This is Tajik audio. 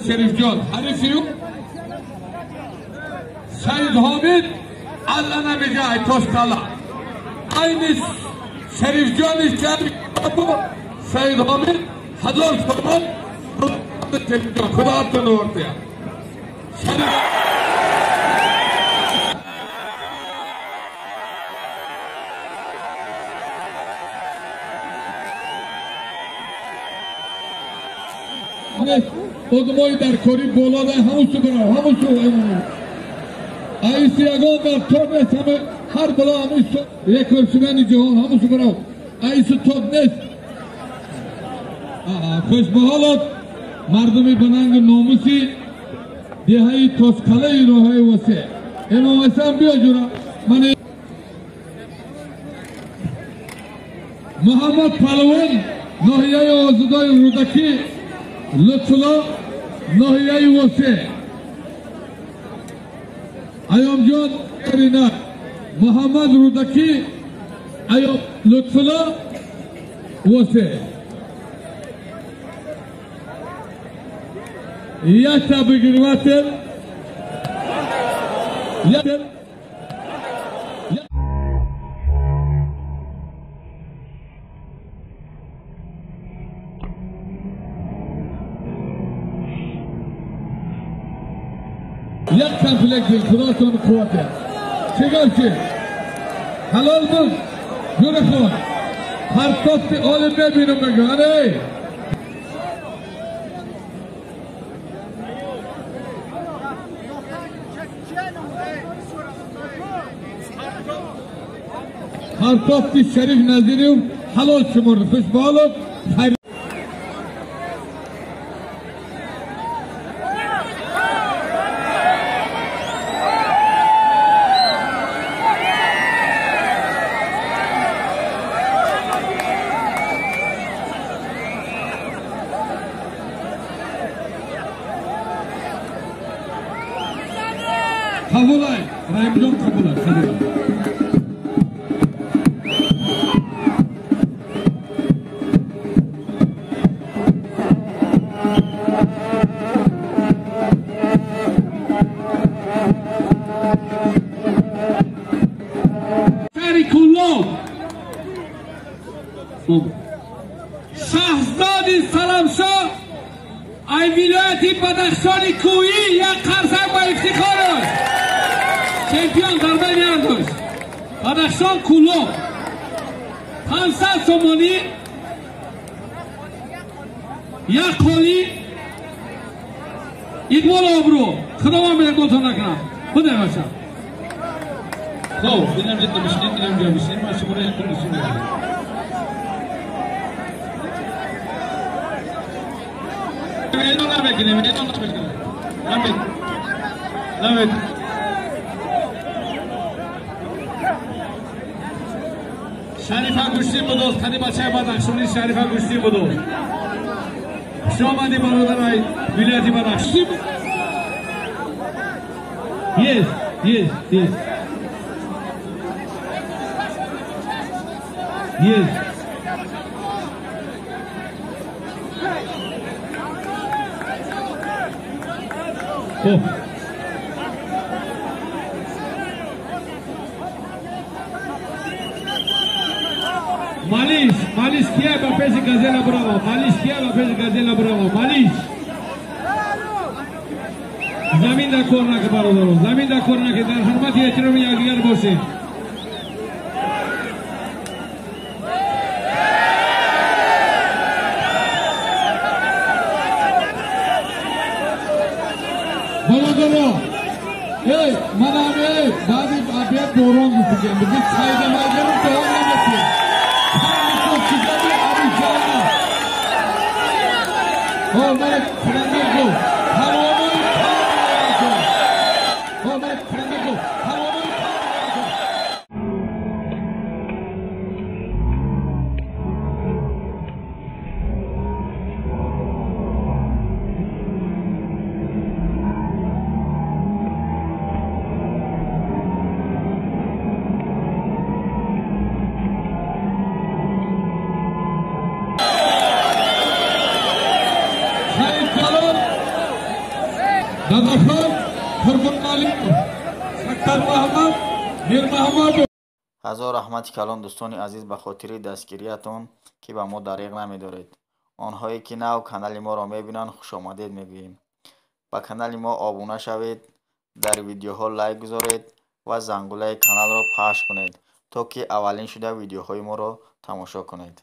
Шерифҷон ҳарифи Саид Ҳомид аз анамиҷа Тошқала. Айни Шерифҷони Саид Ҳомид 1000 сомон. Шерифҷон худоатон овардия. Одамои дар кори боло дар ҳамусу бирав, ҳамусу айси ягон дар тоб нест, ҳама ҳар бало ҳамусу рекордсмени ҷаҳон ҳамусу бирав, айси тоб нест. Хушбаҳолот мардуми ба нанги номуси деҳаи Тошқалаи роҳаи Восеъ. Имом Ҳасан биё ҷура. Ман Муҳаммад Палвон ноҳияи Озудои Рӯдакӣ, Лутфулло ноҳияи Восеъ. Аёмҷон Рина Муҳаммад Рӯдакӣ, Аём Лутфулло Восеъ. Якта бигирвател. Як комплект худотон қувват. Чӣ гапчи? Ҳалол буд. Ҷури хон. Ҳар тофти олим мебинам мегӯ. Ане. Ҳар тофти Шариф Назиров ҳалол шумурд. Хушбаҳолов хайр. Қабулай, Раимҷон қабулай, қабулай. Шаҳри Куллоб Шаҳзоди Саламшоҳ ай вилояти Бадахшони кӯҳӣ як қарсак ба ифтихор аст. Чемпион дар байни ҳардуш. Бадахшон Куллоб 500 сомонӣ, як қолӣ, иқбол обрӯ. Худованд беқболтон накунад. Худай бошад. Хоб, инам ҷидда бишинед, инам ҷо бишинед, ман шуморо як нишон медиҳам. Эълон намекунем, эълон намекунем. Намекунем. Шарифа гӯштӣ будоз, қади бачаи Бадахшонӣ Шарифа гӯштӣ будоз. Хуш омадӣ бародарай вилояти Бадахшон. Yes, yes, yes. Yes. Oh. Малиш, Малиш кия ба пеши газела браво, Малиш кия ба пеши газела браво, Малиш. Замин дар кор наки бародарон, замин дар кор наки, дар ҳурмати эҳтироми якдигар бошед. Бародарон, эй, манам эй, баъди обед борон гуфтем, биги чайда майдару давом наметиҳем. Hey, Сафар Қурбоналиев, Саттар Муҳаммад Мирмаҳмадов. Ҳазор раҳмати калон, дӯстони азиз, ба хотири дастгириятон, ки ба мо дариғ намедоред. Онҳое ки нав канали моро мебинанд, хушомадед мегӯем. Ба канали мо обуна шавед, дар видеоҳо лайк гузоред ва зангулаи каналро пахш кунед, то ки аввалин шуда видеоҳои моро тамошо кунед.